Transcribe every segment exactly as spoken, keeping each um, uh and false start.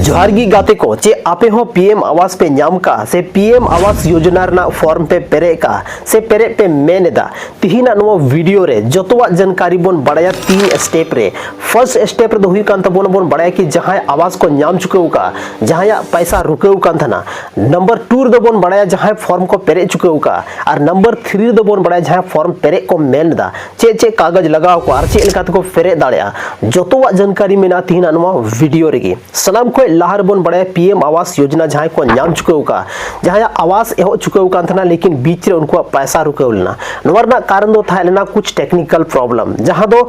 ᱡᱚᱦᱟᱨ ᱜᱮ ᱜᱟᱛᱮ ᱠᱚ, ᱪᱮᱫ ᱟᱯᱮ ᱦᱚᱸ ᱯᱤ ᱮᱢ ᱟᱣᱟᱥ ᱯᱮ ᱧᱟᱢ ᱠᱟᱜᱼᱟ ᱥᱮ ᱯᱤ ᱮᱢ ᱟᱣᱟᱥ ᱭᱳᱡᱚᱱᱟ ᱨᱮᱱᱟᱜ ᱯᱷᱚᱨᱢ ᱯᱮ ᱯᱮᱨᱮᱡ ᱠᱟᱜᱼᱟ ᱥᱮ ᱯᱮᱨᱮᱡ ᱯᱮ ᱢᱮᱱ ᱮᱫᱟ? ᱛᱤᱦᱤᱧᱟᱜ ᱱᱚᱣᱟ ᱵᱷᱤᱰᱤᱭᱳ ᱨᱮ ᱡᱚᱛᱚᱣᱟᱜ ᱡᱟᱱᱠᱟᱨᱤ ᱵᱚᱱ ᱵᱟᱲᱟᱭᱟ ᱛᱤᱱ ᱥᱴᱮᱯ ᱨᱮ᱾ ᱯᱷᱟᱨᱥᱴ ᱥᱴᱮᱯ ᱨᱮᱫᱚ ᱦᱩᱭᱩᱜ ᱠᱟᱱ ᱛᱟᱵᱚᱱᱟ, ᱵᱚᱱ ᱵᱟᱲᱟᱭᱟ ᱠᱤ ᱡᱟᱦᱟᱸᱭ ᱟᱣᱟᱥ ᱠᱚ ᱧᱟᱢ ᱪᱩᱠᱟᱹᱣ ᱠᱟᱜᱼᱟ, ᱡᱟᱦᱟᱸᱭᱟᱜ ᱯᱟᱭᱥᱟ ᱨᱩᱠᱟᱹᱣ ᱠᱟᱱ ᱛᱟᱦᱮᱱᱟ᱾ ᱱᱟᱢᱵᱟᱨ ᱴᱩ ᱨᱮᱫᱚ ᱵᱚᱱ ᱵᱟᱲᱟᱭᱟ ᱡᱟᱦᱟᱸᱭ ᱯᱷᱚᱨᱢ ᱠᱚ ᱯᱮᱨᱮᱡ ᱪᱩᱠᱟᱹᱣ ᱠᱟᱜᱼᱟ, ᱟᱨ ᱱᱟᱢᱵᱟᱨ ᱛᱷᱨᱤ ᱨᱮᱫᱚ ᱵᱚᱱ ᱵᱟᱲᱟᱭᱟ ᱡᱟᱦᱟᱸᱭ ᱯᱷᱚᱨᱢ ᱯᱮᱨᱮᱡ ᱠᱚ ᱢᱮᱱ ᱮᱫᱟ, ᱪᱮᱫ ᱪᱮᱫ ᱠᱟᱜᱚᱡᱽ ᱞᱟᱜᱟᱣ ᱠᱚᱣᱟ ᱟᱨ ᱪᱮᱫ ᱞᱮᱠᱟ ᱛᱮᱠᱚ ᱯᱮᱨᱮᱡ ᱫᱟᱲᱮᱭᱟᱜᱼᱟ᱾ ᱡᱚᱛᱚᱣᱟᱜ ᱡᱟᱱᱠᱟᱨᱤ ᱢᱮᱱᱟᱜᱼᱟ ᱛᱤᱦᱤᱧᱟᱜ ᱱᱚᱣᱟ ᱵᱷᱤᱰᱤᱭᱳ ᱨᱮᱜᱮ᱾ ᱥᱟᱱᱟᱢ ᱠᱷᱚᱱ ᱞᱟᱦᱟ ᱨᱮᱵᱚᱱ ᱵᱟᱲᱟᱭᱟ ᱯᱤ ᱮᱢ ᱟᱣᱟᱥ ᱭᱳᱡᱚᱱᱟ ᱡᱟᱦᱟᱸᱭ ᱠᱚ ᱧᱟᱢ ᱪᱩᱠᱟᱹᱣ ᱠᱟᱜᱼᱟ, ᱡᱟᱦᱟᱸᱭᱟᱜ ᱟᱣᱟᱥ ᱮᱦᱚᱵ ᱪᱩᱠᱟᱹᱣ ᱠᱟᱱ ᱛᱟᱦᱮᱱᱟ ᱞᱮᱠᱤᱱ ᱵᱤᱪ ᱨᱮ ᱩᱱᱠᱩᱣᱟᱜ ᱯᱟᱭᱥᱟ ᱨᱩᱠᱟᱹᱣ ᱞᱮᱱᱟ, ᱱᱚᱣᱟ ᱨᱮᱱᱟᱜ ᱠᱟᱨᱚᱱ ᱫᱚ ᱛᱟᱦᱮᱸ ᱞᱮᱱᱟ ᱠᱩᱪ ᱴᱮᱠᱱᱤᱠᱟᱞ ᱯᱨᱚᱵᱞᱮᱢ, ᱡᱟᱦᱟᱸ ᱫᱚ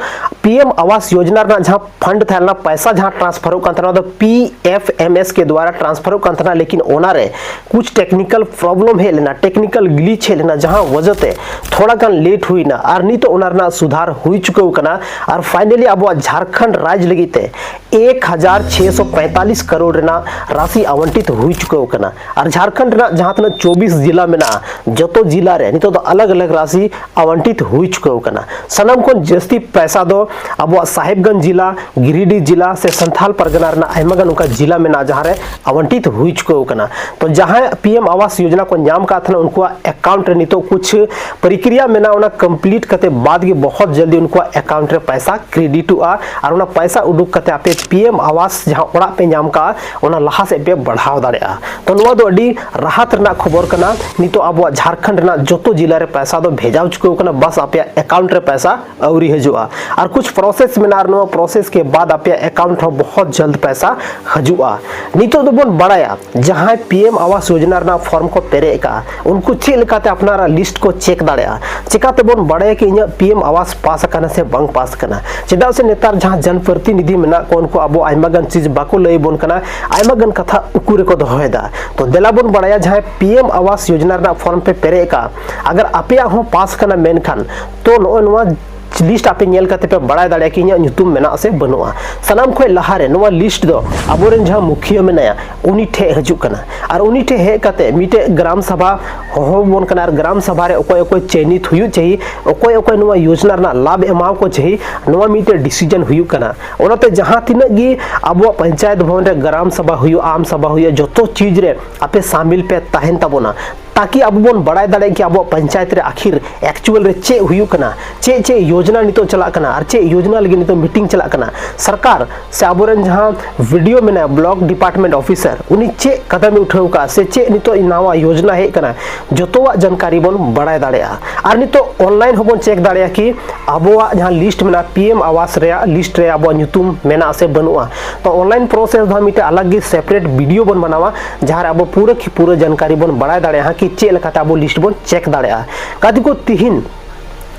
ᱯᱤ ᱮᱢ ᱟᱣᱟᱥ ᱭᱳᱡᱚᱱᱟ ᱨᱮᱱᱟᱜ ᱡᱟᱦᱟᱸ ᱯᱷᱟᱱᱰ ᱛᱟᱦᱮᱸ ᱞᱮᱱᱟ, ᱯᱟᱭᱥᱟ ᱡᱟᱦᱟᱸ ᱴᱨᱟᱱᱥᱯᱷᱟᱨᱚᱜ ᱠᱟᱱ ᱛᱟᱦᱮᱱᱟ, ᱚᱱᱟ ᱫᱚ P F M S K ᱫᱣᱟᱨᱟ ᱴᱨᱟᱱᱥᱯᱷᱟᱨᱚᱜ ᱠᱟᱱ ᱛᱟᱦᱮᱱᱟ, ᱞᱮᱠᱤᱱ ᱚᱱᱟᱨᱮ ᱠᱩᱪ ᱴᱮᱠᱱᱤᱠᱟᱞ ᱯᱨᱚᱵᱞᱮᱢ ᱦᱮᱡ ᱞᱮᱱᱟ, ᱴᱮᱠᱱᱤᱠᱟᱞ ᱜᱞᱤᱪ ᱦᱮᱡ ᱞᱮᱱᱟ, ᱡᱟᱦᱟᱸ ᱣᱟᱡᱟᱛᱮ ᱛᱷᱚᱲᱟ ᱜᱟᱱ ᱞᱮᱴ ᱦᱩᱭᱱᱟ᱾ ᱟᱨ ᱱᱤᱛᱚᱜ ᱚᱱᱟ ᱨᱮᱱᱟᱜ ᱥᱩᱫᱷᱟᱨ ᱦᱩᱭ ᱪᱩᱠᱟᱹᱣ ᱠᱟᱱᱟ᱾ ᱟᱨ ᱯᱷᱟᱭᱱᱟᱞᱤ ᱟᱵᱚᱣᱟᱜ ᱡᱷᱟᱲᱠᱷᱚᱸᱰ ᱨᱟᱡᱽ ᱞᱟᱹᱜᱤᱫ ᱛᱮ ᱮᱠ ᱦᱟᱡᱟᱨ ᱪᱷᱮ ᱥᱚ ᱯᱮᱸᱛᱟᱞᱤᱥ ᱠᱟᱨᱳᱲ ᱨᱮᱱᱟᱜ ᱨᱟᱥᱤ ᱟᱣᱚᱱᱴᱤᱛ ᱦᱩᱭ ᱪᱩᱠᱟᱹᱣ ᱠᱟᱱᱟ᱾ ᱟᱨ ᱡᱷᱟᱲᱠᱷᱚᱸᱰ ᱨᱮᱱᱟᱜ ᱡᱟᱦᱟᱸ ᱛᱤᱱᱟᱹᱜ ᱪᱚᱵᱵᱤᱥ ᱡᱤᱞᱟ ᱢᱮᱱᱟᱜᱼᱟ, ᱡᱚᱛᱚ ᱡᱤᱞᱟ ᱨᱮ ᱱᱤᱛᱚᱜ ᱫᱚ ᱟᱞᱟᱜᱽ ᱟᱞᱟᱜᱽ ᱨᱟᱥᱤ ᱟᱣᱚᱱᱴᱤᱛ ᱦᱩᱭ ᱪᱩᱠᱟᱹᱣ ᱠᱟᱱᱟ᱾ ᱥᱟᱱᱟᱢ ᱠᱷᱚᱱ ᱡᱟᱹᱥᱛᱤ ᱯᱚᱭᱥᱟ ᱫᱚ ᱟᱵᱚᱣᱟᱜ ᱥᱟᱦᱮᱵᱽᱜᱚᱸᱡᱽ ᱡᱤᱞᱟ, ᱜᱤᱨᱤᱰᱤᱦ ᱡᱤᱞᱟ ᱥᱮ ᱥᱟᱱᱛᱷᱟᱞ ᱯᱟᱨᱜᱟᱱᱟ ᱨᱮᱱᱟᱜ ᱟᱭᱢᱟ ᱜᱟᱱ ᱚᱱᱠᱟ ᱡᱤᱞᱟ ᱢᱮᱱᱟᱜᱼᱟ, ᱡᱟᱦᱟᱸ ᱨᱮ ᱟᱣᱚᱱᱴᱤᱛ ᱦᱩᱭ ᱪᱩᱠᱟᱹᱣ ᱠᱟᱱᱟ᱾ ᱛᱚ ᱡᱟᱦᱟᱸᱭ ᱯᱤ ᱮᱢ ᱟᱣᱟᱥ ᱭᱳᱡᱚᱱᱟ ᱠᱚ ᱧᱟᱢ ᱠᱟᱜ ᱛᱟᱦᱮᱱᱟ, ᱩᱱᱠᱩᱣᱟᱜ ᱮᱠᱟᱣᱩᱱᱴ ᱨᱮ ᱱᱤᱛᱚᱜ ᱠᱩᱪᱷ ᱯᱨᱚᱠᱨᱤᱭᱟ ᱢᱮᱱᱟᱜᱼᱟ, ᱚᱱᱟ ᱠᱚᱢᱯᱞᱤᱴ ᱠᱟᱛᱮ ᱵᱟᱫ ᱜᱮ ᱵᱚᱦᱚᱛ ᱡᱚᱞᱫᱤ ᱩᱱᱠᱩᱣᱟᱜ ᱮᱠᱟᱣᱩᱱᱴ ᱨᱮ ᱯᱚᱭᱥᱟ ᱠᱨᱮᱰᱤᱴᱚᱜᱼᱟ᱾ ᱟᱨ ᱚᱱᱟ ᱯᱚᱭᱥᱟ ᱩᱰᱩᱠ ᱠᱟᱛᱮ ᱟᱯᱮ ᱯᱤ ᱮᱢ ᱟᱣᱟᱥ ᱡᱟᱦᱟᱸ ᱚᱲᱟᱜ ᱯᱮ ᱧᱟᱢ ᱠᱟᱜᱼᱟ, ᱚᱱᱟ ᱞᱟᱦᱟ ᱥᱮᱫ ᱯᱮ ᱵᱟᱲᱦᱟᱣ ᱫᱟᱲᱮᱭᱟᱜᱼᱟ᱾ ᱛᱚ ᱱᱚᱣᱟ ᱫᱚ ᱟᱹᱰᱤ ᱨᱟᱦᱟᱛ ᱨᱮᱱᱟᱜ ᱠᱷᱚᱵᱚᱨ ᱠᱟᱱᱟ᱾ ᱱᱤᱛᱚᱜ ᱟᱵᱚᱣᱟᱜ ᱡᱷᱟᱲᱠᱷᱚᱸᱰ ᱨᱮᱱᱟᱜ ᱡᱚᱛᱚ ᱡᱤᱞᱟ ᱨᱮ ᱯᱚᱭᱥᱟ ᱫᱚ ᱵᱷᱮᱡᱟᱣ ᱪᱩᱠᱟᱹᱣ ᱠᱟᱱᱟ, ᱵᱟᱥ ᱟᱯᱮᱭᱟᱜ ᱮᱠᱟᱣᱩᱱᱴ ᱨᱮ ᱯᱚᱭᱥᱟ ᱟᱹᱣᱨᱤ ᱦᱤᱡᱩᱜᱼᱟ᱾ ᱟᱨ ᱠᱩᱪ ᱯᱨᱚᱥᱮᱥ ᱢᱮᱱᱟᱜᱼᱟ, ᱟᱨ ᱱᱚᱣᱟ ᱯᱨᱚᱥᱮᱥ ᱠᱮ ᱵᱟᱫ ᱟᱯᱮᱭᱟᱜ ᱮᱠᱟᱣᱩᱱᱴ ᱦᱚᱸ ᱵᱚᱦᱚᱛ ᱡᱚᱞᱫ ᱯᱚᱭᱥᱟ ᱦᱤᱡᱩᱜᱼᱟ᱾ ᱱᱤᱛᱚᱜ ᱫᱚᱵᱚᱱ ᱵᱟᱲᱟᱭᱟ ᱡᱟᱦᱟᱸᱭ ᱯᱤ ᱮᱢ ᱟᱣᱟᱥ ᱭᱳᱡᱚᱱᱟ ᱨᱮᱱᱟᱜ ᱯᱷᱚᱨᱢ ᱠᱚ ᱯᱮᱨᱮᱡ ᱟᱠᱟᱫᱼᱟ, ᱩᱱᱠᱩ ᱪᱮᱫ ᱞᱮᱠᱟᱛᱮ ᱟᱯᱱᱟᱨᱟᱜ ᱞᱤᱥᱴ ᱠᱚ ᱪᱮᱠ ᱫᱟᱲᱮᱭᱟᱜᱼᱟ? ᱪᱮᱠᱟ ᱛᱮᱵᱚᱱ ᱵᱟᱲᱟᱭᱟ ᱠᱤ ᱤᱧᱟᱹᱜ ᱯᱤ ᱮᱢ ᱟᱣᱟᱥ ᱯᱟᱥ ᱟᱠᱟᱱᱟ ᱥᱮ ᱵᱟᱝ ᱯᱟᱥ ᱟᱠᱟᱱᱟ? ᱪᱮᱫᱟᱜ ᱥᱮ ᱱᱮᱛᱟᱨ ᱡᱟᱦᱟᱸ ᱡᱚᱱ ᱯᱨᱚᱛᱤᱱᱤᱫᱷᱤ ᱢᱮᱱᱟᱜ ᱠᱚᱣᱟ, ᱩᱱᱠᱩ ᱟᱵᱚ ᱟᱭᱢᱟ ᱜᱟᱱ ᱪᱤᱡᱽ ᱵᱟᱠᱚ ᱞᱟᱹᱭ ᱟᱵᱚᱱ ᱠᱟᱱᱟ, ᱟᱭᱢᱟ ᱜᱟᱱ ᱠᱟᱛᱷᱟ ᱩᱠᱩ ᱨᱮᱠᱚ ᱫᱚᱦᱚᱭᱮᱫᱟ᱾ ᱛᱚ ᱫᱮᱞᱟ ᱵᱚᱱ ᱵᱟᱲᱟᱭᱟ ᱡᱟᱦᱟᱸᱭ ᱯᱤ ᱮᱢ ᱟᱣᱟᱥ ᱭᱳᱡᱚᱱᱟ ᱨᱮᱱᱟᱜ ᱯᱷᱚᱨᱢ ᱯᱮ ᱯᱮᱨᱮᱡ ᱟᱠᱟᱫᱼᱟ, ᱟᱜᱟᱨ ᱟᱯᱮᱭᱟᱜ ᱦᱚᱸ ᱯᱟᱥ ᱟᱠᱟᱱᱟ, ᱢᱮᱱᱠᱷᱟᱱ ᱛᱚ ᱱᱚᱜᱼᱚᱭ ᱱᱚᱣᱟ ᱞᱤᱥᱴ ᱟᱯᱮ ᱧᱮᱞ ᱠᱟᱛᱮ ᱯᱮ ᱵᱟᱲᱟᱭ ᱫᱟᱲᱮᱭᱟᱜᱼᱟ ᱠᱤ ᱤᱧᱟᱹᱜ ᱧᱩᱛᱩᱢ ᱢᱮᱱᱟᱜᱼᱟ ᱥᱮ ᱵᱟᱹᱱᱩᱜᱼᱟ᱾ ᱥᱟᱱᱟᱢ ᱠᱷᱚᱱ ᱞᱟᱦᱟᱨᱮ ᱱᱚᱣᱟ ᱞᱤᱥᱴ ᱫᱚ ᱟᱵᱚᱨᱮᱱ ᱡᱟᱦᱟᱸ ᱢᱩᱠᱷᱤᱭᱟᱹ ᱢᱮᱱᱟᱭᱟ, ᱩᱱᱤ ᱴᱷᱮᱱ ᱦᱤᱡᱩᱜ ᱠᱟᱱᱟ᱾ ᱟᱨ ᱩᱱᱤ ᱴᱷᱮᱱ ᱦᱮᱡ ᱠᱟᱛᱮ ᱢᱤᱫᱴᱮᱡ ᱜᱨᱟᱢ ᱥᱟᱵᱷᱟ ᱦᱚᱦᱚ ᱵᱚᱱ ᱠᱟᱱᱟ᱾ ᱟᱨ ᱜᱨᱟᱢ ᱥᱟᱵᱷᱟ ᱨᱮ ᱚᱠᱚᱭ ᱚᱠᱚᱭ ᱪᱚᱭᱱᱤᱛ ᱦᱩᱭᱩᱜ ᱪᱟᱹᱦᱤ, ᱚᱠᱚᱭ ᱚᱠᱚᱭ ᱱᱚᱣᱟ ᱭᱳᱡᱽᱱᱟ ᱨᱮᱱᱟᱜ ᱞᱟᱵᱷ ᱮᱢᱟᱣ ᱠᱚ ᱪᱟᱹᱦᱤ, ᱱᱚᱣᱟ ᱢᱤᱫᱴᱮᱡ ᱰᱤᱥᱤᱡᱚᱱ ᱦᱩᱭᱩᱜ ᱠᱟᱱᱟ᱾ ᱚᱱᱟᱛᱮ ᱡᱟᱦᱟᱸ ᱛᱤᱱᱟᱹᱜ ᱜᱮ ᱟᱵᱚᱣᱟᱜ ᱯᱚᱧᱪᱟᱭᱮᱛ ᱵᱷᱚᱵᱚᱱ ᱨᱮ ᱜᱨᱟᱢ ᱥᱟᱵᱷᱟ ᱦᱩᱭᱩᱜᱼᱟ, ᱟᱢ ᱥᱟᱵᱷᱟ ᱦᱩᱭᱩᱜᱼᱟ, ᱡᱚᱛᱚ ᱪᱤᱡᱽ ᱨᱮ ᱟᱯᱮ ᱥᱟᱢᱤᱞ ᱯᱮ ᱛᱟᱦᱮᱱ ᱛᱟᱵᱚᱱᱟ, ᱛᱟᱠᱤ ᱟᱵᱚ ᱵᱚᱱ ᱵᱟᱲᱟᱭ ᱫᱟᱲᱮᱭᱟᱜ ᱠᱤ ᱟᱵᱚᱣᱟᱜ ᱯᱚᱧᱪᱟᱭᱮᱛ ᱨᱮ ᱟᱹᱠᱷᱤᱨ ᱮᱠᱪᱩᱣᱟᱞ ᱨᱮ ᱪᱮᱫ ᱦᱩᱭᱩᱜ ᱠᱟᱱᱟ, ᱪᱮᱫ ᱪᱮᱫ ᱭᱳᱡᱽᱱᱟ ᱱᱤᱛᱚᱜ ᱪᱟᱞᱟᱜ ᱠᱟᱱᱟ ᱟᱨ ᱪᱮᱫ ᱭᱳᱡᱽᱱᱟ ᱞᱟᱹᱜᱤᱫ ᱱᱤᱛᱚᱜ ᱢᱤᱴᱤᱝ ᱪᱟᱞᱟᱜ ᱠᱟᱱᱟ᱾ ᱥᱚᱨᱠᱟᱨ ᱥᱮ ᱟᱵᱚᱨᱮᱱ ᱡᱟᱦᱟᱸ ᱵᱤ ᱰᱤ ᱳ ᱢᱮᱱᱟᱭᱟ, ᱵᱞᱚᱠ ᱰᱤᱯᱟᱨᱴᱢᱮᱱᱴ ᱚᱯᱷᱤᱥᱟᱨ, ᱩᱱᱤ ᱪᱮᱫ ᱠᱟᱫᱟᱢᱮ ᱩᱴᱷᱟᱹᱣ ᱠᱟᱜᱼᱟ ᱥᱮ ᱪᱮᱫ ᱱᱤᱛᱚᱜ ᱱᱟᱣᱟ ᱭᱳᱡᱽᱱᱟ ᱦᱮᱡ ᱠᱟᱱᱟ, ᱡᱚᱛᱚᱣᱟᱜ ᱡᱟᱱᱠᱟᱨᱤ ᱵᱚᱱ ᱵᱟᱲᱟᱭ ᱫᱟᱲᱮᱭᱟᱜᱼᱟ᱾ ᱟᱨ ᱱᱤᱛᱚᱜ ᱚᱱᱞᱟᱭᱤᱱ ᱦᱚᱸᱵᱚᱱ ᱪᱮᱠ ᱫᱟᱲᱮᱭᱟᱜᱼᱟ ᱠᱤ ᱟᱵᱚᱣᱟᱜ ᱡᱟᱦᱟᱸ ᱞᱤᱥᱴ ᱢᱮᱱᱟᱜᱼᱟ, ᱯᱤ ᱮᱢ ᱟᱣᱟᱥ ᱨᱮᱭᱟᱜ ᱞᱤᱥᱴ ᱨᱮ ᱟᱵᱚᱣᱟᱜ ᱧᱩᱛᱩᱢ ᱢᱮᱱᱟᱜᱼᱟ ᱥᱮ ᱵᱟᱹᱱᱩᱜᱼᱟ᱾ ᱛᱚ ᱚᱱᱞᱟᱭᱤᱱ ᱯᱨᱚᱥᱮᱥ ᱫᱚ ᱢᱤᱫᱴᱮᱱ ᱟᱞᱟᱜᱽ ᱜᱮ ᱥᱮᱯᱟᱨᱮᱴ ᱵᱤ ᱰᱤ ᱳ ᱵᱚᱱ ᱵᱮᱱᱟᱣᱟ, ᱡᱟᱦᱟᱸ ᱨᱮ ᱟᱵᱚ ᱯᱩᱨᱟᱹ ᱠᱤ ᱯᱩᱨᱟᱹ ᱡᱟᱱᱠᱟᱨᱤ ᱵᱚᱱ ᱵᱟᱲᱟᱭ ᱫᱟᱲᱮᱭᱟᱜᱼᱟ ᱠᱤ ᱪᱮᱫ ᱞᱮᱠᱟᱛᱮ ᱟᱵᱚ ᱞᱤᱥᱴ ᱵᱚᱱ ᱪᱮᱠ ᱫᱟᱲᱮᱭᱟᱜᱼᱟ᱾ ᱜᱟᱛᱮ ᱠᱚ, ᱛᱤᱦᱤᱧ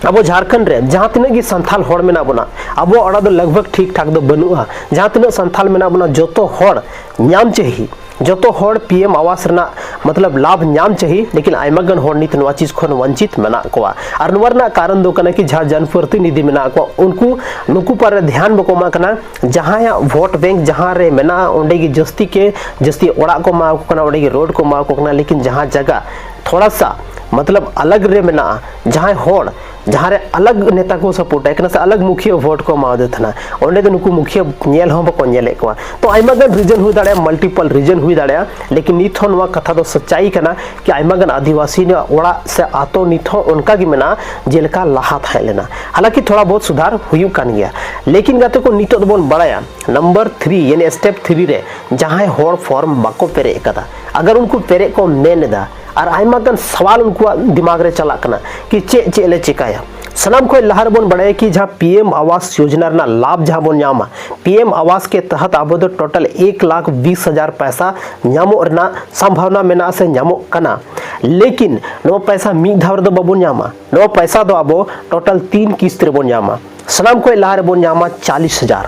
ᱟᱵᱚ ᱡᱷᱟᱲᱠᱷᱚᱸᱰ ᱨᱮ ᱡᱟᱦᱟᱸ ᱛᱤᱱᱟᱹᱜ ᱜᱮ ᱥᱟᱱᱛᱟᱞ ᱦᱚᱲ ᱢᱮᱱᱟᱜ ᱵᱚᱱᱟ, ᱟᱵᱚᱣᱟᱜ ᱚᱲᱟᱜ ᱫᱚ ᱞᱟᱜᱽ ᱵᱷᱟᱜᱽ ᱴᱷᱤᱠ ᱴᱷᱟᱠ ᱫᱚ ᱵᱟᱹᱱᱩᱜᱼᱟ᱾ ᱡᱟᱦᱟᱸ ᱛᱤᱱᱟᱹᱜ ᱥᱟᱱᱛᱟᱞ ᱢᱮᱱᱟᱜ ᱵᱚᱱᱟ, ᱡᱚᱛᱚ ᱦᱚᱲ ᱧᱟᱢ ᱪᱟᱹᱦᱤ, ᱡᱚᱛᱚ ᱦᱚᱲ ᱯᱤ ᱮᱢ ᱟᱣᱟᱥ ᱨᱮᱱᱟᱜ ᱢᱚᱛᱞᱚᱵ ᱞᱟᱵᱷ ᱧᱟᱢ ᱪᱟᱹᱦᱤ, ᱞᱮᱠᱤᱱ ᱟᱭᱢᱟ ᱜᱟᱱ ᱦᱚᱲ ᱱᱤᱛ ᱱᱚᱣᱟ ᱪᱤᱡᱽ ᱠᱷᱚᱱ ᱵᱚᱧᱪᱤᱛ ᱢᱮᱱᱟᱜ ᱠᱚᱣᱟ᱾ ᱟᱨ ᱱᱚᱣᱟ ᱨᱮᱱᱟᱜ ᱠᱟᱨᱚᱱ ᱫᱚ ᱠᱟᱱᱟ ᱠᱤ ᱡᱟᱦᱟᱸ ᱡᱚᱱ ᱯᱨᱚᱛᱤᱱᱤᱫᱷᱤ ᱢᱮᱱᱟᱜ ᱠᱚᱣᱟ, ᱩᱱᱠᱩ ᱱᱩᱠᱩ ᱯᱟᱨᱮ ᱫᱷᱮᱭᱟᱱ ᱵᱟᱠᱚ ᱮᱢᱟᱜ ᱠᱟᱱᱟ᱾ ᱡᱟᱦᱟᱸᱭᱟᱜ ᱵᱷᱳᱴ ᱵᱮᱝᱠ ᱡᱟᱦᱟᱸ ᱨᱮ ᱢᱮᱱᱟᱜᱼᱟ, ᱚᱸᱰᱮ ᱜᱮ ᱡᱟᱹᱥᱛᱤ ᱠᱮ ᱡᱟᱹᱥᱛᱤ ᱚᱲᱟᱜ ᱠᱚ ᱮᱢᱟ ᱠᱚ ᱠᱟᱱᱟ, ᱚᱸᱰᱮ ᱜᱮ ᱨᱳᱰ ᱠᱚ ᱮᱢᱟ ᱠᱚ ᱠᱟᱱᱟ᱾ ᱞᱮᱠᱤᱱ ᱡᱟᱦᱟᱸ ᱡᱟᱭᱜᱟ ᱛᱷᱚᱲᱟ ᱥᱟ ᱢᱚᱛᱞᱚᱵ ᱟᱞᱟᱜᱽ ᱨᱮ ᱢᱮᱱᱟᱜᱼᱟ, ᱡᱟᱦᱟᱸᱭ ᱦᱚᱲ ᱡᱟᱦᱟᱸ ᱨᱮ ᱟᱞᱟᱜᱽ ᱱᱮᱛᱟ ᱠᱚ ᱥᱟᱯᱳᱨᱴ ᱟᱭ ᱠᱟᱱᱟ ᱥᱮ ᱟᱞᱟᱜᱽ ᱢᱩᱠᱷᱤᱭᱟᱹ ᱵᱷᱳᱴ ᱠᱚ ᱮᱢᱟᱣᱟᱫᱮ ᱛᱟᱦᱮᱱᱟ, ᱚᱸᱰᱮ ᱫᱚ ᱱᱩᱠᱩ ᱢᱩᱠᱷᱤᱭᱟᱹ ᱧᱮᱞ ᱦᱚᱸ ᱵᱟᱠᱚ ᱧᱮᱞᱮᱫ ᱠᱚᱣᱟ᱾ ᱛᱚ ᱟᱭᱢᱟ ᱜᱟᱱ ᱨᱤᱡᱚᱱ ᱦᱩᱭ ᱫᱟᱲᱮᱭᱟᱜᱼᱟ, ᱢᱟᱞᱴᱤᱯᱟᱞ ᱨᱤᱡᱚᱱ ᱦᱩᱭ ᱫᱟᱲᱮᱭᱟᱜᱼᱟ, ᱞᱮᱠᱤᱱ ᱱᱤᱛ ᱦᱚᱸ ᱱᱚᱣᱟ ᱠᱟᱛᱷᱟ ᱫᱚ ᱥᱟᱪᱟᱭ ᱠᱟᱱᱟ ᱠᱤ ᱟᱭᱢᱟ ᱜᱟᱱ ᱟᱹᱫᱤᱵᱟᱹᱥᱤ ᱨᱮᱱᱟᱜ ᱚᱲᱟᱜ ᱥᱮ ᱟᱛᱳ ᱱᱤᱛ ᱦᱚᱸ ᱚᱱᱠᱟ ᱜᱮ ᱢᱮᱱᱟᱜᱼᱟ ᱡᱮᱞᱮᱠᱟ ᱞᱟᱦᱟ ᱛᱟᱦᱮᱸ ᱞᱮᱱᱟ᱾ ᱦᱟᱞᱟᱸᱠᱤ ᱛᱷᱚᱲᱟ ᱵᱚᱦᱩᱛ ᱥᱩᱫᱷᱟᱨ ᱦᱩᱭᱩᱜ ᱠᱟᱱ ᱜᱮᱭᱟ, ᱞᱮᱠᱤᱱ ᱜᱟᱛᱮ ᱠᱚ ᱱᱤᱛᱚᱜ ᱫᱚᱵᱚᱱ ᱵᱟᱲᱟᱭᱟ ᱱᱟᱢᱵᱟᱨ ᱛᱷᱨᱤ ᱭᱟᱱᱤ ᱥᱴᱮᱯ ᱛᱷᱨᱤ ᱨᱮ ᱡᱟᱦᱟᱸᱭ ᱦᱚᱲ ᱯᱷᱚᱨᱢ ᱵᱟᱠᱚ ᱯᱮᱨᱮᱡ ᱟᱠᱟᱫᱟ, ᱟᱜᱟᱨ ᱩᱱᱠᱩ ᱯᱮᱨᱮᱡ ᱠᱚ ᱢᱮᱱ ᱮᱫᱟ ᱟᱨ ᱟᱭᱢᱟ ᱜᱟᱱ ᱥᱟᱣᱟᱞ ᱩᱱᱠᱩᱣᱟᱜ ᱫᱤᱢᱟᱜᱽ ᱨᱮ ᱪᱟᱞᱟᱜ ᱠᱟᱱᱟ ᱠᱤ ᱪᱮᱫ ᱪᱮᱫ ᱞᱮ ᱪᱮᱠᱟᱭᱟ᱾ ᱥᱟᱱᱟᱢ ᱠᱷᱚᱱ ᱞᱟᱦᱟ ᱨᱮᱵᱚᱱ ᱵᱟᱲᱟᱭᱟ ᱠᱤ ᱡᱟᱦᱟᱸ ᱯᱤ ᱮᱢ ᱟᱣᱟᱥ ᱭᱳᱡᱽᱱᱟ ᱨᱮᱱᱟᱜ ᱞᱟᱵᱷ ᱡᱟᱦᱟᱸ ᱵᱚᱱ ᱧᱟᱢᱟ, ᱯᱤ ᱮᱢ ᱟᱣᱟᱥ ᱠᱮ ᱛᱟᱦᱟᱛ ᱟᱵᱚ ᱫᱚ ᱴᱳᱴᱟᱞ ᱮᱠ ᱞᱟᱠᱷ ᱵᱤᱥ ᱦᱟᱡᱟᱨ ᱯᱚᱭᱥᱟ ᱧᱟᱢᱚᱜ ᱨᱮᱱᱟᱜ ᱥᱚᱢᱵᱷᱟᱵᱚᱱᱟ ᱢᱮᱱᱟᱜᱼᱟ ᱥᱮ ᱧᱟᱢᱚᱜ ᱠᱟᱱᱟ᱾ ᱞᱮᱠᱤᱱ ᱱᱚᱣᱟ ᱯᱚᱭᱥᱟ ᱢᱤᱫ ᱫᱷᱟᱣ ᱨᱮᱫᱚ ᱵᱟᱵᱚᱱ ᱧᱟᱢᱟ, ᱱᱚᱣᱟ ᱯᱚᱭᱥᱟ ᱫᱚ ᱟᱵᱚ ᱴᱳᱴᱟᱞ ᱛᱤᱱ ᱠᱤᱥᱛ ᱨᱮᱵᱚᱱ ᱧᱟᱢᱟ᱾ ᱥᱟᱱᱟᱢ ᱠᱷᱚᱱ ᱞᱟᱦᱟ ᱨᱮᱵᱚᱱ ᱧᱟᱢᱟ ᱪᱟᱞᱤᱥ ᱦᱟᱡᱟᱨ᱾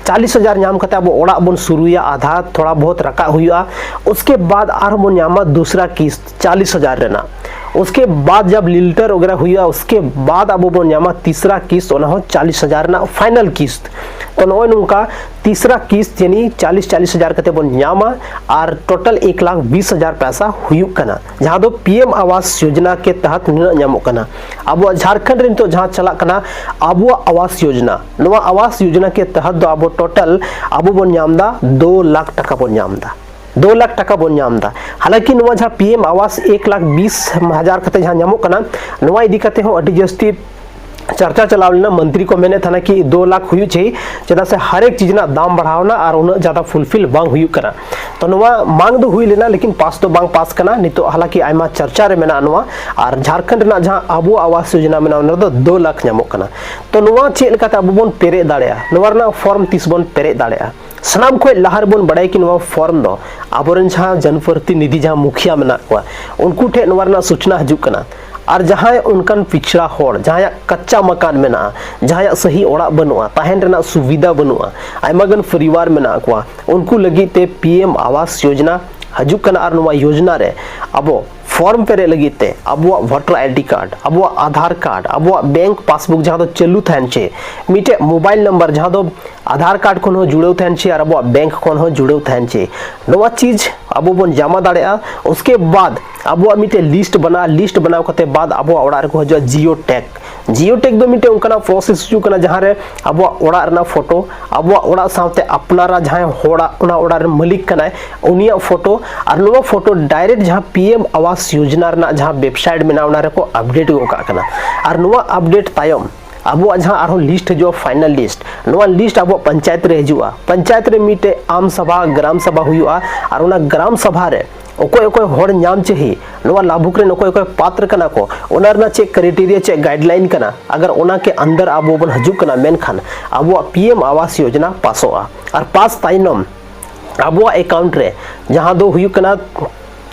ᱪᱟᱞᱤᱥ ᱦᱟᱡᱟᱨ ᱧᱟᱢ ᱠᱟᱛᱮ ᱟᱵᱚ ᱚᱲᱟᱜ ᱵᱚᱱ ᱥᱩᱨᱩᱭᱟ, ᱟᱫᱷᱟ ᱛᱷᱚᱲᱟ ᱵᱚᱦᱩᱛ ᱨᱟᱠᱟᱵ ᱦᱩᱭᱩᱜᱼᱟ᱾ ᱩᱥᱠᱮ ᱵᱟᱫ ᱟᱨᱦᱚᱸ ᱵᱚᱱ ᱧᱟᱢᱟ ᱫᱩᱥᱨᱟ ᱠᱤᱥᱛ ᱪᱟᱞᱤᱥ ᱦᱟᱡᱟᱨ ᱨᱮᱱᱟᱜ᱾ ᱩᱥᱠᱮ ᱵᱟᱫ ᱡᱟᱵ ᱞᱤᱞᱴᱟᱨ ᱚᱜᱮᱨᱟ ᱦᱩᱭᱩᱜᱼᱟ, ᱩᱥᱠᱮ ᱵᱟᱫ ᱟᱵᱚ ᱵᱚᱱ ᱧᱟᱢᱟ ᱛᱤᱥᱨᱟ ᱠᱤᱥᱛ, ᱚᱱᱟ ᱦᱚᱸ ᱪᱟᱞᱤᱥ ᱦᱟᱡᱟᱨ ᱨᱮᱱᱟᱜ ᱯᱷᱟᱭᱱᱟᱞ ᱠᱤᱥᱛ᱾ ᱛᱚ ᱱᱚᱜᱼᱚᱭ ᱱᱚᱝᱠᱟ ᱛᱤᱥᱨᱟ ᱠᱤᱥᱛ ᱭᱟᱱᱤ ᱪᱟᱞᱤᱥ, ᱪᱟᱞᱤᱥ ᱦᱟᱡᱟᱨ ᱠᱟᱛᱮ ᱵᱚᱱ ᱧᱟᱢᱟ᱾ ᱟᱨ ᱴᱳᱴᱟᱞ ᱮᱠ ᱞᱟᱠᱷ ᱵᱤᱥ ᱦᱟᱡᱟᱨ ᱯᱚᱭᱥᱟ ᱦᱩᱭᱩᱜ ᱠᱟᱱᱟ, ᱡᱟᱦᱟᱸ ᱫᱚ ᱯᱤ ᱮᱢ ᱟᱣᱟᱥ ᱭᱳᱡᱽᱱᱟ ᱠᱮ ᱛᱟᱦᱟᱛ ᱱᱤᱱᱟᱹᱜ ᱧᱟᱢᱚᱜ ᱠᱟᱱᱟ᱾ ᱟᱵᱚᱣᱟᱜ ᱡᱷᱟᱲᱠᱷᱚᱸᱰ ᱨᱮ ᱱᱤᱛᱚᱜ ᱡᱟᱦᱟᱸ ᱪᱟᱞᱟᱜ ᱠᱟᱱᱟ ᱟᱵᱚᱣᱟᱜ ᱟᱣᱟᱥ ᱭᱳᱡᱽᱱᱟ, ᱱᱚᱣᱟ ᱟᱣᱟᱥ ᱭᱳᱡᱽᱱᱟ ᱠᱮ ᱛᱟᱦᱟᱛ ᱫᱚ ᱟᱵᱚ ᱴᱳᱴᱟᱞ ᱟᱵᱚ ᱵᱚᱱ ᱧᱟᱢ ᱮᱫᱟ ᱫᱩ ᱞᱟᱠᱷ ᱴᱟᱠᱟ ᱵᱚᱱ ᱧᱟᱢ ᱮᱫᱟ᱾ ᱫᱩ ᱞᱟᱠᱷ ᱴᱟᱠᱟ ᱵᱚᱱ ᱧᱟᱢ ᱮᱫᱟ᱾ ᱦᱟᱞᱟᱸᱠᱤ ᱱᱚᱣᱟ ᱡᱟᱦᱟᱸ ᱯᱤ ᱮᱢ ᱟᱣᱟᱥ ᱮᱠ ᱞᱟᱠᱷ ᱵᱤᱥ ᱦᱟᱡᱟᱨ ᱠᱟᱛᱮ ᱡᱟᱦᱟᱸ ᱧᱟᱢᱚᱜ ᱠᱟᱱᱟ, ᱱᱚᱣᱟ ᱤᱫᱤ ᱠᱟᱛᱮ ᱦᱚᱸ ᱟᱹᱰᱤ ᱡᱟᱹᱥᱛᱤ ᱪᱟᱨᱪᱟ ᱪᱟᱞᱟᱣ ᱞᱮᱱᱟ᱾ ᱢᱚᱱᱛᱨᱤ ᱠᱚ ᱢᱮᱱᱮᱫ ᱛᱟᱦᱮᱱᱟ ᱠᱤ ᱫᱩ ᱞᱟᱠᱷ ᱦᱩᱭᱩᱜ ᱪᱟᱹᱦᱤ, ᱪᱮᱫᱟᱜ ᱥᱮ ᱦᱟᱨ ᱮᱠ ᱪᱤᱡᱽ ᱨᱮᱱᱟᱜ ᱫᱟᱢ ᱵᱟᱲᱦᱟᱣ ᱮᱱᱟ ᱟᱨ ᱩᱱᱟᱹᱜ ᱡᱟᱫᱟ ᱯᱷᱩᱞᱯᱷᱤᱞ ᱵᱟᱝ ᱦᱩᱭᱩᱜ ᱠᱟᱱᱟ᱾ ᱛᱚ ᱱᱚᱣᱟ ᱢᱟᱝ ᱫᱚ ᱦᱩᱭ ᱞᱮᱱᱟ, ᱞᱮᱠᱤᱱ ᱯᱟᱥ ᱫᱚ ᱵᱟᱝ ᱯᱟᱥ ᱠᱟᱱᱟ᱾ ᱱᱤᱛᱚᱜ ᱦᱟᱞᱟᱸᱠᱤ ᱟᱭᱢᱟ ᱪᱟᱨᱪᱟ ᱨᱮ ᱢᱮᱱᱟᱜᱼᱟ ᱱᱚᱣᱟ᱾ ᱟᱨ ᱡᱷᱟᱲᱠᱷᱚᱸᱰ ᱨᱮᱱᱟᱜ ᱡᱟᱦᱟᱸ ᱟᱵᱚ ᱟᱣᱟᱥ ᱭᱳᱡᱽᱱᱟ ᱢᱮᱱᱟᱜᱼᱟ, ᱚᱱᱟ ᱨᱮᱫᱚ ᱫᱩ ᱞᱟᱠᱷ ᱧᱟᱢᱚᱜ ᱠᱟᱱᱟ᱾ ᱛᱚ ᱱᱚᱣᱟ ᱪᱮᱫ ᱞᱮᱠᱟᱛᱮ ᱟᱵᱚ ᱵᱚᱱ ᱯᱮᱨᱮᱡ ᱫᱟᱲᱮᱭᱟᱜᱼᱟ, ᱱᱚᱣᱟ ᱨᱮᱱᱟᱜ ᱯᱷᱚᱨᱢ ᱛᱤᱥ ᱵᱚᱱ ᱯᱮᱨᱮᱡ ᱫᱟᱲᱮᱭᱟᱜᱼᱟ? ᱥᱟᱱᱟᱢ ᱠᱷᱚᱱ ᱞᱟᱦᱟ ᱨᱮᱵᱚᱱ ᱵᱟᱲᱟᱭᱟ ᱠᱤ ᱱᱚᱣᱟ ᱯᱷᱚᱨᱢ ᱫᱚ ᱟᱵᱚᱨᱮᱱ ᱡᱟᱦᱟᱸ ᱡᱚᱱᱯᱨᱚᱛᱤᱱᱤᱫᱷᱤ, ᱡᱟᱦᱟᱸ ᱢᱩᱠᱷᱤᱭᱟ ᱢᱮᱱᱟᱜ ᱠᱚᱣᱟ, ᱩᱱᱠᱩ ᱴᱷᱮᱱ ᱱᱚᱣᱟ ᱨᱮᱱᱟᱜ ᱥᱩᱪᱱᱟ ᱦᱤᱡᱩᱜ ᱠᱟᱱᱟ᱾ ᱟᱨ ᱡᱟᱦᱟᱸᱭ ᱚᱱᱠᱟᱱ ᱯᱤᱪᱷᱲᱟ ᱦᱚᱲ, ᱡᱟᱦᱟᱸᱭᱟᱜ ᱠᱟᱪᱪᱟ ᱢᱟᱠᱟᱱ ᱢᱮᱱᱟᱜᱼᱟ, ᱡᱟᱦᱟᱸᱭᱟᱜ ᱥᱟᱹᱦᱤ ᱚᱲᱟᱜ ᱵᱟᱹᱱᱩᱜᱼᱟ, ᱛᱟᱦᱮᱱ ᱨᱮᱱᱟᱜ ᱥᱩᱵᱤᱫᱷᱟ ᱵᱟᱹᱱᱩᱜᱼᱟ, ᱟᱭᱢᱟ ᱜᱟᱱ ᱯᱚᱨᱤᱵᱟᱨ ᱢᱮᱱᱟᱜ ᱠᱚᱣᱟ, ᱩᱱᱠᱩ ᱞᱟᱹᱜᱤᱫ ᱛᱮ ᱯᱤ ᱮᱢ ᱟᱣᱟᱥ ᱭᱳᱡᱽᱱᱟ ᱦᱤᱡᱩᱜ ᱠᱟᱱᱟ᱾ ᱟᱨ ᱱᱚᱣᱟ ᱭᱳᱡᱽᱱᱟ ᱨᱮ ᱟᱵᱚ ᱯᱷᱚᱨᱢ ᱯᱮᱨᱮᱡ ᱞᱟᱹᱜᱤᱫ ᱛᱮ ᱟᱵᱚᱣᱟᱜ ᱵᱷᱳᱴᱟᱨ ᱟᱭ ᱰᱤ ᱠᱟᱨᱰ, ᱟᱵᱚᱣᱟᱜ ᱟᱫᱷᱟᱨ ᱠᱟᱨᱰ, ᱟᱵᱚᱣᱟᱜ ᱵᱮᱝᱠ ᱯᱟᱥᱵᱩᱠ ᱡᱟᱦᱟᱸ ᱫᱚ ᱪᱟᱹᱞᱩ ᱛᱟᱦᱮᱱ ᱪᱮ, ᱢᱤᱫᱴᱮᱡ ᱢᱳᱵᱟᱭᱤᱞ ᱱᱟᱢᱵᱟᱨ ᱡᱟᱦᱟᱸ ᱫᱚ ᱟᱫᱷᱟᱨ ᱠᱟᱨᱰ ᱠᱷᱚᱱ ᱦᱚᱸ ᱡᱩᱲᱟᱹᱣ ᱛᱟᱦᱮᱱ ᱪᱮ ᱟᱨ ᱟᱵᱚᱣᱟᱜ ᱵᱮᱝᱠ ᱠᱷᱚᱱ ᱦᱚᱸ ᱡᱩᱲᱟᱹᱣ ᱛᱟᱦᱮᱱ ᱪᱮ, ᱱᱚᱣᱟ ᱪᱤᱡᱽ ᱟᱵᱚ ᱵᱚᱱ ᱡᱟᱢᱟ ᱫᱟᱲᱮᱭᱟᱜᱼᱟ᱾ ᱩᱥᱠᱮ ᱵᱟᱫ ᱟᱵᱚᱣᱟᱜ ᱢᱤᱫᱴᱮᱡ ᱞᱤᱥᱴ ᱵᱮᱱᱟᱜᱼᱟ᱾ ᱞᱤᱥᱴ ᱵᱮᱱᱟᱣ ᱠᱟᱛᱮ ᱵᱟᱫ ᱟᱵᱚᱣᱟᱜ ᱚᱲᱟᱜ ᱨᱮᱠᱚ ᱦᱤᱡᱩᱜᱼᱟ ᱡᱤᱭᱳ ᱴᱮᱜᱽ᱾ ᱡᱤᱭᱳ ᱴᱮᱜᱽ ᱫᱚ ᱢᱤᱫᱴᱮᱡ ᱚᱱᱠᱟᱱᱟᱜ ᱯᱨᱚᱥᱮᱥ ᱦᱤᱡᱩᱜ ᱠᱟᱱᱟ ᱡᱟᱦᱟᱸ ᱨᱮ ᱟᱵᱚᱣᱟᱜ ᱚᱲᱟᱜ ᱨᱮᱱᱟᱜ ᱯᱷᱳᱴᱳ, ᱟᱵᱚᱣᱟᱜ ᱚᱲᱟᱜ ᱥᱟᱶᱛᱮ ᱟᱯᱱᱟᱨᱟᱜ ᱡᱟᱦᱟᱸᱭ ᱦᱚᱲᱟᱜ ᱚᱱᱟ ᱚᱲᱟᱜ ᱨᱮᱱ ᱢᱟᱹᱞᱤᱠ ᱠᱟᱱᱟᱭ, ᱩᱱᱤᱭᱟᱜ ᱯᱷᱳᱴᱳ, ᱟᱨ ᱱᱚᱣᱟ ᱯᱷᱳᱴᱳ ᱰᱟᱭᱨᱮᱠᱴ ᱡᱟᱦᱟᱸ ᱯᱤ ᱮᱢ ᱟᱣᱟᱥ ᱭᱳᱡᱽᱱᱟ ᱨᱮᱱᱟᱜ ᱡᱟᱦᱟᱸ ᱣᱮᱵᱽᱥᱟᱭᱤᱴ ᱢᱮᱱᱟᱜᱼᱟ, ᱚᱱᱟ ᱨᱮᱠᱚ ᱟᱯᱰᱮᱴ ᱜᱚᱫ ᱠᱟᱜ ᱠᱟᱱᱟ᱾ ᱟᱨ ᱱᱚᱣᱟ ᱟᱯᱰᱮᱴ ᱛᱟᱭᱚᱢ ᱟᱵᱚᱣᱟᱜ ᱡᱟᱦᱟᱸ ᱟᱨᱦᱚᱸ ᱞᱤᱥᱴ ᱦᱤᱡᱩᱜᱼᱟ, ᱯᱷᱟᱭᱱᱟᱞ ᱞᱤᱥᱴ, ᱱᱚᱣᱟ ᱞᱤᱥᱴ ᱟᱵᱚᱣᱟᱜ ᱯᱚᱧᱪᱟᱭᱮᱛ ᱨᱮ ᱦᱤᱡᱩᱜᱼᱟ᱾ ᱯᱚᱧᱪᱟᱭᱮᱛ ᱨᱮ ᱢᱤᱫᱴᱮᱡ ᱟᱢ ᱥᱟᱵᱷᱟ, ᱜᱨᱟᱢ ᱥᱟᱵᱷᱟ ᱦᱩᱭᱩᱜᱼᱟ, ᱟᱨ ᱚᱱᱟ ᱜᱨᱟᱢ ᱥᱟᱵᱷᱟ ᱨᱮ ᱚᱠᱚᱭ ᱚᱠᱚᱭ ᱦᱚᱲ ᱧᱟᱢ ᱪᱟᱹᱦᱤ, ᱱᱚᱣᱟ ᱞᱟᱵᱷᱩᱠ ᱨᱮᱱ ᱚᱠᱚᱭ ᱚᱠᱚᱭ ᱯᱟᱛᱨ ᱠᱟᱱᱟ ᱠᱚ, ᱚᱱᱟ ᱨᱮᱱᱟᱜ ᱪᱮᱫ ᱠᱨᱟᱭᱴᱮᱨᱤᱭᱟ, ᱪᱮᱫ ᱜᱟᱭᱤᱰᱞᱟᱭᱤᱱ ᱠᱟᱱᱟ, ᱟᱜᱟᱨ ᱚᱱᱟ ᱠᱮ ᱟᱱᱫᱟᱨ ᱟᱵᱚ ᱵᱚᱱ ᱦᱤᱡᱩᱜ ᱠᱟᱱᱟ, ᱢᱮᱱᱠᱷᱟᱱ ᱟᱵᱚᱣᱟᱜ ᱯᱤ ᱮᱢ ᱟᱣᱟᱥ ᱭᱳᱡᱽᱱᱟ ᱯᱟᱥᱚᱜᱼᱟ᱾ ᱟᱨ ᱯᱟᱥ ᱛᱟᱭᱱᱚᱢ ᱟᱵᱚᱣᱟᱜ ᱮᱠᱟᱣᱩᱱᱴ ᱨᱮ ᱡᱟᱦᱟᱸ ᱫᱚ ᱦᱩᱭᱩᱜ ᱠᱟᱱᱟ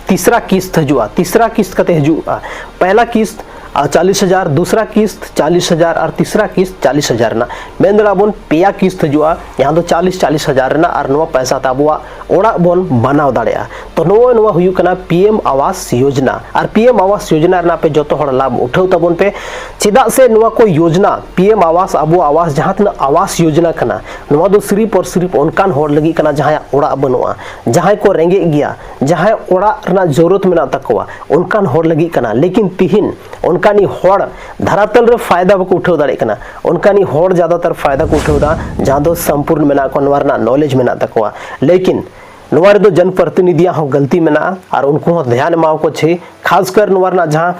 ᱛᱤᱥᱨᱟ ᱠᱤᱥᱛ ᱦᱤᱡᱩᱜᱼᱟ, ᱛᱤᱥᱨᱟ ᱠᱤᱥᱛ ᱠᱟᱛᱮ ᱦᱤᱡᱩᱜᱼᱟ᱾ ᱯᱮᱦᱞᱟ ᱠᱤᱥᱛ ᱟᱨ ᱪᱟᱞᱤᱥ ᱦᱟᱡᱟᱨ ᱫᱩᱥᱨᱟ ᱠᱤᱥᱛ ᱪᱟᱞᱤᱥ ᱦᱟᱡᱟᱨ ᱟᱨ ᱛᱤᱥᱨᱟ ᱠᱤᱥᱛ ᱪᱟᱞᱤᱥ ᱦᱟᱡᱟᱨ ᱨᱮᱱᱟᱜ, ᱢᱮᱱ ᱫᱟᱲᱮᱭᱟᱜᱼᱟ ᱵᱚᱱ ᱯᱮᱭᱟ ᱠᱤᱥᱛ ᱦᱤᱡᱩᱜᱼᱟ, ᱡᱟᱦᱟᱸ ᱫᱚ ᱪᱟᱞᱤᱥ ᱪᱟᱞᱤᱥ ᱦᱟᱡᱟᱨ ᱨᱮᱱᱟᱜ, ᱟᱨ ᱱᱚᱣᱟ ᱯᱚᱭᱥᱟ ᱛᱮ ᱟᱵᱚᱣᱟᱜ ᱚᱲᱟᱜ ᱵᱚᱱ ᱵᱟᱱᱟᱣ ᱫᱟᱲᱮᱭᱟᱜᱼᱟ᱾ ᱛᱚ ᱱᱚᱜᱼᱚᱭ ᱱᱚᱣᱟ ᱦᱩᱭᱩᱜ ᱠᱟᱱᱟ ᱯᱤ ᱮᱢ ᱟᱣᱟᱥ ᱭᱳᱡᱽᱱᱟ᱾ ᱟᱨ ᱯᱤ ᱮᱢ ᱟᱣᱟᱥ ᱭᱳᱡᱽᱱᱟ ᱨᱮᱱᱟᱜ ᱟᱯᱮ ᱡᱚᱛᱚ ᱦᱚᱲ ᱞᱟᱵᱷ ᱩᱴᱷᱟᱹᱣ ᱛᱟᱵᱚᱱ ᱯᱮ, ᱪᱮᱫᱟᱜ ᱥᱮ ᱱᱚᱣᱟ ᱠᱚ ᱭᱳᱡᱽᱱᱟ, ᱯᱤ ᱮᱢ ᱟᱣᱟᱥ, ᱟᱵᱚ ᱟᱣᱟᱥ, ᱡᱟᱦᱟᱸ ᱛᱤᱱᱟᱹᱜ ᱟᱣᱟᱥ ᱭᱳᱡᱽᱱᱟ ᱠᱟᱱᱟ, ᱱᱚᱣᱟ ᱫᱚ ᱥᱤᱨᱤᱯ ᱟᱨ ᱥᱤᱨᱤᱯ ᱚᱱᱠᱟᱱ ᱦᱚᱲ ᱞᱟᱹᱜᱤᱫ ᱠᱟᱱᱟ ᱡᱟᱦᱟᱸᱭᱟᱜ ᱚᱲᱟᱜ ᱵᱟᱹᱱᱩᱜᱼᱟ, ᱡᱟᱦᱟᱸᱭ ᱠᱚ ᱨᱮᱸᱜᱮᱡ ᱜᱮᱭᱟ, ᱡᱟᱦᱟᱸᱭ ᱚᱲᱟᱜ ᱨᱮᱱᱟᱜ ᱡᱚᱨᱩᱨᱟᱛ ᱢᱮᱱᱟᱜ ᱛᱟᱠᱚᱣᱟ, ᱚᱱᱠᱟᱱ ᱦᱚᱲ ᱞᱟᱹᱜᱤᱫ ᱠᱟᱱᱟ᱾ ᱞᱮᱠᱤᱱ ᱛᱤᱦᱤᱧ ᱚᱱᱠᱟᱱᱤᱡ ᱦᱚᱲ ᱫᱷᱟᱨᱟᱛᱟᱞ ᱨᱮ ᱯᱷᱟᱭᱫᱟ ᱵᱟᱠᱚ ᱩᱴᱷᱟᱹᱣ ᱫᱟᱲᱮᱭᱟᱜ ᱠᱟᱱᱟ᱾ ᱚᱱᱠᱟᱱᱤᱡ ᱦᱚᱲ ᱡᱟᱫᱟᱛᱟᱨ ᱯᱷᱟᱭᱫᱟ ᱠᱚ ᱩᱴᱷᱟᱹᱣ ᱮᱫᱟ ᱡᱟᱦᱟᱸ ᱫᱚ ᱥᱚᱢᱯᱩᱨᱱ ᱢᱮᱱᱟᱜ ᱠᱚᱣᱟ, ᱱᱚᱣᱟ ᱨᱮᱱᱟᱜ ᱱᱚᱞᱮᱡᱽ ᱢᱮᱱᱟᱜ ᱛᱟᱠᱚᱣᱟ᱾ ᱞᱮᱠᱤᱱ ᱱᱚᱣᱟ ᱨᱮᱫᱚ ᱡᱚᱱ ᱯᱨᱚᱛᱤᱱᱤᱫᱷᱤᱭᱟᱜ ᱦᱚᱸ ᱜᱟᱹᱞᱛᱤ ᱢᱮᱱᱟᱜᱼᱟ, ᱟᱨ ᱩᱱᱠᱩ ᱦᱚᱸ ᱫᱷᱮᱭᱟᱱ ᱮᱢᱟᱣᱟᱠᱚ ᱪᱟᱹᱦᱤ᱾ ᱠᱷᱟᱥᱠᱟᱨ ᱱᱚᱣᱟ ᱨᱮᱱᱟᱜ ᱡᱟᱦᱟᱸ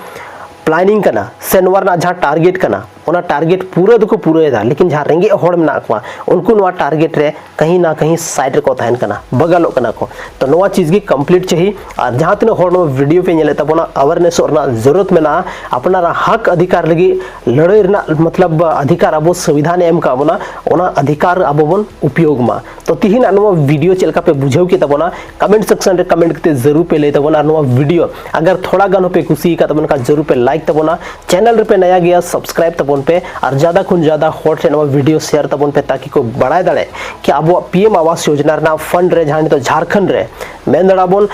ᱯᱞᱟᱱᱤᱝ ᱠᱟᱱᱟ ᱥᱮ ᱱᱚᱣᱟ ᱨᱮᱱᱟᱜ ᱡᱟᱦᱟᱸ ᱴᱟᱨᱜᱮᱴ ᱠᱟᱱᱟ, ᱚᱱᱟ ᱴᱟᱨᱜᱮᱴ ᱯᱩᱨᱟᱹ ᱫᱚᱠᱚ ᱯᱩᱨᱟᱹᱣᱮᱫᱟ, ᱞᱮᱠᱤᱱ ᱡᱟᱦᱟᱸ ᱨᱮᱸᱜᱮᱡ ᱦᱚᱲ ᱢᱮᱱᱟᱜ ᱠᱚᱣᱟ, ᱩᱱᱠᱩ ᱱᱚᱣᱟ ᱴᱟᱨᱜᱮᱴ ᱨᱮ ᱠᱟᱹᱦᱤ ᱱᱟ ᱠᱟᱹᱦᱤ ᱥᱟᱭᱤᱰ ᱨᱮᱠᱚ ᱛᱟᱦᱮᱱ ᱠᱟᱱᱟ, ᱵᱟᱜᱟᱞᱚᱜ ᱠᱟᱱᱟ ᱠᱚ᱾ ᱛᱚ ᱱᱚᱣᱟ ᱪᱤᱡᱽ ᱜᱮ ᱠᱚᱢᱯᱞᱤᱴ ᱪᱟᱹᱦᱤ᱾ ᱟᱨ ᱡᱟᱦᱟᱸ ᱛᱤᱱᱟᱹᱜ ᱦᱚᱲ ᱱᱚᱣᱟ ᱵᱷᱤᱰᱤᱭᱳ ᱯᱮ ᱧᱮᱞᱮᱫ ᱛᱟᱵᱚᱱᱟ, ᱟᱣᱟᱨᱱᱮᱥᱚᱜ ᱨᱮᱱᱟᱜ ᱡᱚᱨᱩᱨᱟᱛ ᱢᱮᱱᱟᱜᱼᱟ᱾ ᱟᱯᱱᱟᱨᱟᱜ ᱦᱚᱠ ᱚᱫᱷᱤᱠᱟᱨ ᱞᱟᱹᱜᱤᱫ ᱞᱟᱹᱲᱦᱟᱹᱭ ᱨᱮᱱᱟᱜ ᱢᱚᱛᱞᱚᱵ ᱚᱫᱷᱤᱠᱟᱨ ᱟᱵᱚ ᱥᱚᱝᱵᱤᱫᱷᱟᱱᱮ ᱮᱢ ᱠᱟᱜ ᱵᱚᱱᱟ, ᱚᱱᱟ ᱚᱫᱷᱤᱠᱟᱨ ᱟᱵᱚ ᱵᱚᱱ ᱩᱯᱭᱳᱜᱽ ᱢᱟ᱾ ᱛᱚ ᱛᱤᱦᱤᱧᱟᱜ ᱱᱚᱣᱟ ᱵᱷᱤᱰᱤᱭᱳ ᱪᱮᱫ ᱞᱮᱠᱟ ᱯᱮ ᱵᱩᱡᱷᱟᱹᱣ ᱠᱮᱫ ᱛᱟᱵᱚᱱᱟ, ᱠᱚᱢᱮᱱᱴ ᱥᱮᱠᱥᱚᱱ ᱨᱮ ᱠᱚᱢᱮᱱᱴ ᱠᱟᱛᱮ ᱡᱟᱹᱨᱩᱲ ᱯᱮ ᱞᱟᱹᱭ ᱛᱟᱵᱚᱱᱟ᱾ ᱟᱨ ᱱᱚᱣᱟ ᱵᱷᱤᱰᱤᱭᱳ ᱟᱜᱟᱨ ᱛᱷᱚᱲᱟ ᱜᱟᱱ ᱦᱚᱸᱯᱮ ᱠᱩᱥᱤ ᱟᱠᱟᱫ ᱛᱟᱵᱚᱱ ᱠᱷᱟᱱ ᱡᱟᱹᱨᱩᱲ ᱯᱮ ᱞᱟᱭᱤᱠ ᱛᱟᱵᱚᱱᱟ᱾ ᱪᱮᱱᱮᱞ ᱨᱮᱯᱮ ᱱᱟᱭᱟ ᱜᱮᱭᱟ, ᱥᱟᱵᱥᱠᱨᱟᱭᱤᱵ ᱛᱟᱵᱚᱱ ᱯᱮ, ᱟᱨ ᱡᱟᱫᱟ ᱠᱷᱚᱱ ᱡᱟᱫᱟ ᱦᱚᱲ ᱴᱷᱮᱱ ᱱᱚᱣᱟ ᱵᱷᱤᱰᱤᱭᱳ ᱥᱮᱭᱟᱨ ᱛᱟᱵᱚᱱ ᱯᱮ, ᱛᱟᱠᱤ ᱠᱚ ᱵᱟᱲᱟᱭ ᱫᱟᱲᱮ ᱠᱤ ᱟᱵᱚᱣᱟᱜ ᱯᱤ ᱮᱢ ᱟᱣᱟᱥ ᱭᱳᱡᱽᱱᱟ ᱨᱮᱱᱟᱜ ᱯᱷᱟᱱᱰ ᱨᱮ ᱡᱟᱦᱟᱸ ᱱᱤᱛᱚᱜ ᱡᱷᱟᱨᱠᱷᱚᱸᱰ ᱨᱮ ᱢᱮᱱ ᱫᱟᱲᱮᱭᱟᱜᱼᱟ ᱵᱚᱱ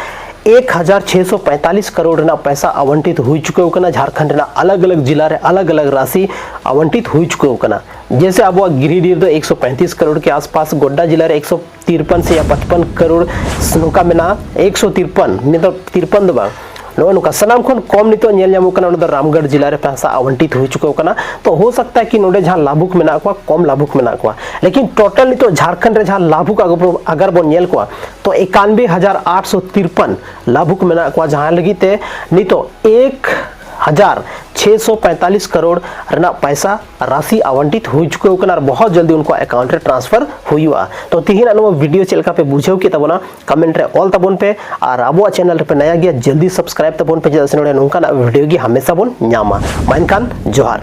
ᱮᱠ ᱦᱟᱡᱟᱨ ᱪᱷᱮᱭ ᱥᱚ ᱯᱚᱸᱭᱛᱟᱞᱤᱥ ᱠᱟᱨᱳᱲ ᱨᱮᱱᱟᱜ ᱯᱚᱭᱥᱟ ᱟᱵᱚᱱᱴᱤᱛ ᱦᱩᱭ ᱪᱩᱠᱟᱹᱣ ᱠᱟᱱᱟ, ᱡᱷᱟᱨᱠᱷᱚᱸᱰ ᱨᱮᱱᱟᱜ ᱟᱞᱟᱜᱽ ᱟᱞᱟᱜᱽ ᱡᱤᱞᱟ ᱨᱮ ᱟᱞᱟᱜᱽ ᱟᱞᱟᱜᱽ ᱨᱟᱥᱤ ᱟᱵᱚᱱᱴᱤᱛ ᱦᱩᱭ ᱪᱩᱠᱟᱹᱣ ᱠᱟᱱᱟ᱾ ᱡᱮᱭᱥᱮ ᱟᱵᱚᱣᱟᱜ ᱜᱤᱨᱤᱰᱤᱦ ᱨᱮᱫᱚ ᱮᱠᱥᱚ ᱯᱚᱸᱭᱛᱤᱥ ᱠᱟᱨᱳᱲ ᱠᱮ ᱟᱥᱯᱟᱥ, ᱜᱳᱰᱰᱟ ᱡᱤᱞᱟ ᱨᱮ ᱮᱠᱥᱚ ᱛᱤᱨᱯᱟᱱ ᱥᱮ ᱯᱟᱸᱪᱯᱟᱱ ᱠᱟᱨᱳᱲ ᱱᱚᱝᱠᱟ ᱢᱮᱱᱟᱜᱼᱟ, ᱮᱠᱥᱚ ᱛᱤᱨᱯᱟᱱ, ᱱᱤᱛᱚᱜ ᱛᱤᱨᱯᱟᱱ ᱫᱚ ᱵᱟᱝ, ᱱᱚᱜᱼᱚ ᱱᱚᱝᱠᱟ᱾ ᱥᱟᱱᱟᱢ ᱠᱷᱚᱱ ᱠᱚᱢ ᱱᱤᱛᱚᱜ ᱧᱮᱞ ᱧᱟᱢᱚᱜ ᱠᱟᱱᱟ, ᱚᱱᱟ ᱫᱚ ᱨᱟᱢᱜᱚᱲ ᱡᱤᱞᱟ ᱨᱮ ᱯᱚᱭᱥᱟ ᱟᱵᱚᱱᱴᱤᱛ ᱦᱩᱭ ᱪᱩᱠᱟᱹᱣ ᱠᱟᱱᱟ᱾ ᱛᱚ ᱦᱳ ᱥᱟᱠᱛᱟ ᱦᱮ ᱠᱤ ᱱᱚᱰᱮ ᱡᱟᱦᱟᱸ ᱞᱟᱵᱷᱩᱠ ᱢᱮᱱᱟᱜ ᱠᱚᱣᱟ, ᱠᱚᱢ ᱞᱟᱵᱷᱩᱠ ᱢᱮᱱᱟᱜ ᱠᱚᱣᱟ, ᱞᱮᱠᱤᱱ ᱴᱳᱴᱟᱞ ᱱᱤᱛᱚᱜ ᱡᱷᱟᱲᱠᱷᱚᱸᱰ ᱨᱮ ᱡᱟᱦᱟᱸ ᱞᱟᱵᱷᱩᱠ ᱟᱜᱚ-, ᱟᱜᱟᱨ ᱵᱚᱱ ᱧᱮᱞ ᱠᱚᱣᱟ, ᱛᱚ ᱮᱠᱟᱱᱵᱮ ᱦᱟᱡᱟᱨ ᱟᱴᱥᱚ ᱛᱤᱨᱯᱟᱱ ᱞᱟᱵᱷᱩᱠ ᱢᱮᱱᱟᱜ ᱠᱚᱣᱟ, ᱡᱟᱦᱟᱸ ᱞᱟᱹᱜᱤᱫ ᱛᱮ ᱱᱤᱛᱚᱜ ᱮᱠ ᱦᱟᱡᱟᱨ ᱪᱷᱮᱭ ᱥᱚ ᱯᱚᱸᱭᱛᱟᱞᱤᱥ ᱠᱟᱨᱳᱲ ᱨᱮᱱᱟᱜ ᱯᱚᱭᱥᱟ ᱨᱟᱥᱤ ᱟᱵᱚᱱᱴᱤᱛ ᱦᱩᱭ ᱪᱩᱠᱟᱹᱣ ᱠᱟᱱᱟ ᱟᱨ ᱵᱚᱦᱩᱛ ᱡᱚᱞᱫᱤ ᱩᱱᱠᱩᱣᱟᱜ ᱮᱠᱟᱣᱩᱱᱴ ᱨᱮ ᱴᱨᱟᱱᱥᱯᱷᱟᱨ ᱦᱩᱭᱩᱜᱼᱟ᱾ ᱛᱚ ᱛᱤᱦᱤᱧᱟᱜ ᱱᱚᱣᱟ ᱵᱷᱤᱰᱤᱭᱳ ᱪᱮᱫ ᱞᱮᱠᱟ ᱯᱮ ᱵᱩᱡᱷᱟᱹᱣ ᱠᱮᱫ ᱛᱟᱵᱚᱱᱟ, ᱠᱚᱢᱮᱱᱴ ᱨᱮ ᱚᱞ ᱛᱟᱵᱚᱱ ᱯᱮ, ᱟᱨ ᱟᱵᱚᱣᱟᱜ ᱪᱮᱱᱮᱞ ᱨᱮᱯᱮ ᱱᱟᱭᱟ ᱜᱮᱭᱟ, ᱡᱚᱞᱫᱤ ᱥᱟᱵᱥᱠᱨᱟᱭᱤᱵ ᱛᱟᱵᱚᱱ ᱯᱮ, ᱪᱮᱫᱟᱜ ᱥᱮ ᱱᱚᱰᱮ ᱱᱚᱝᱠᱟᱱᱟᱜ ᱵᱷᱤᱰᱤᱭᱳ ᱜᱮ ᱦᱟᱢᱮᱥᱟ ᱵᱚᱱ ᱧᱟᱢᱟ᱾ ᱢᱟ ᱮᱱᱠᱷᱟᱱ ᱡᱚᱦᱟᱨ᱾